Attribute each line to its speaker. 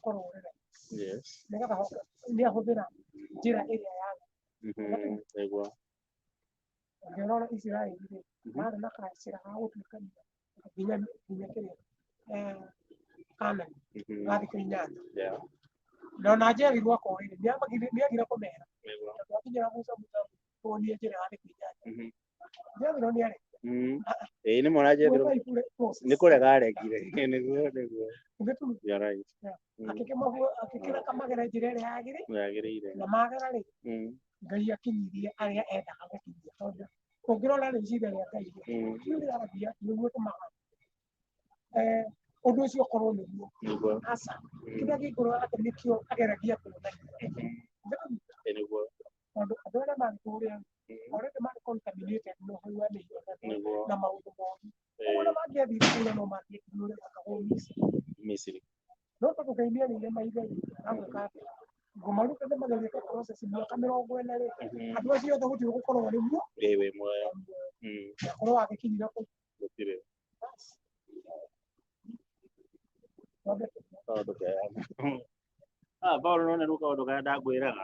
Speaker 1: Ũkorwo ũrĩ right. Nĩgetha nĩ ahũthĩra njĩra ĩrĩa yagĩrĩire.
Speaker 2: Nĩguo.
Speaker 1: Ũngĩrora Isiraeli rĩ, marĩ na gacĩra ga gũtuĩkania nginya kĩrĩa Kanani ga thikũ 8. Na ona njerirwo akorire nĩagire kũmera. Tondũ akinyĩra Musa, Musa tuonie njĩra ya thikũ 8. Jethro nĩaregire.
Speaker 2: Ĩĩ, nĩ mwana Jethro.
Speaker 1: Gwĩka ibure Moses.
Speaker 2: Nĩ kũrega aregire. Nĩguo.
Speaker 1: Ũgĩtuma.
Speaker 2: You're right.
Speaker 1: Yeah. Akĩkĩreka magere njĩra ĩrĩa yagĩrĩire.
Speaker 2: Yagĩrĩire.
Speaker 1: Na magera rĩ, Ngai akinyirie arĩa endaga gũkinyia, tondũ ũngĩrora rĩciria rĩa Ngai rĩ, ti ũrĩa aragia nĩguo tũmaga ũndũ ũcio ũkorwo nĩguo. Aca, kĩrĩa kĩ ngoro yake nĩkĩo ageragia kuonania.
Speaker 2: Ĩĩ, nĩguo.
Speaker 1: Tondũ andũ arĩa marĩ kũrĩa already marĩ contaminated na ũhoro wa mĩhianano na maũndũ moru. Koguo ona mangĩathire kũrĩa no mangĩekirwo ũrĩa gwekagwo Misiri.
Speaker 2: Misiri.
Speaker 1: No tondũ Ngai nĩarĩire maithe rĩ, agwĩka atĩa? Ngũmaruta nĩ magerie process mĩaka 40 rĩ, andũ acio othe gũtirĩ gũkorwo rĩ muo.
Speaker 2: Ĩĩ, wĩ muoyo.
Speaker 1: Akorwo agĩkinyire kũu.
Speaker 2: Gũtirĩ.
Speaker 1: Bas. Thondeke.
Speaker 2: Kaũndũ kega. Ah, Paul, no nĩ kaũndũ karĩa ndakwĩraga.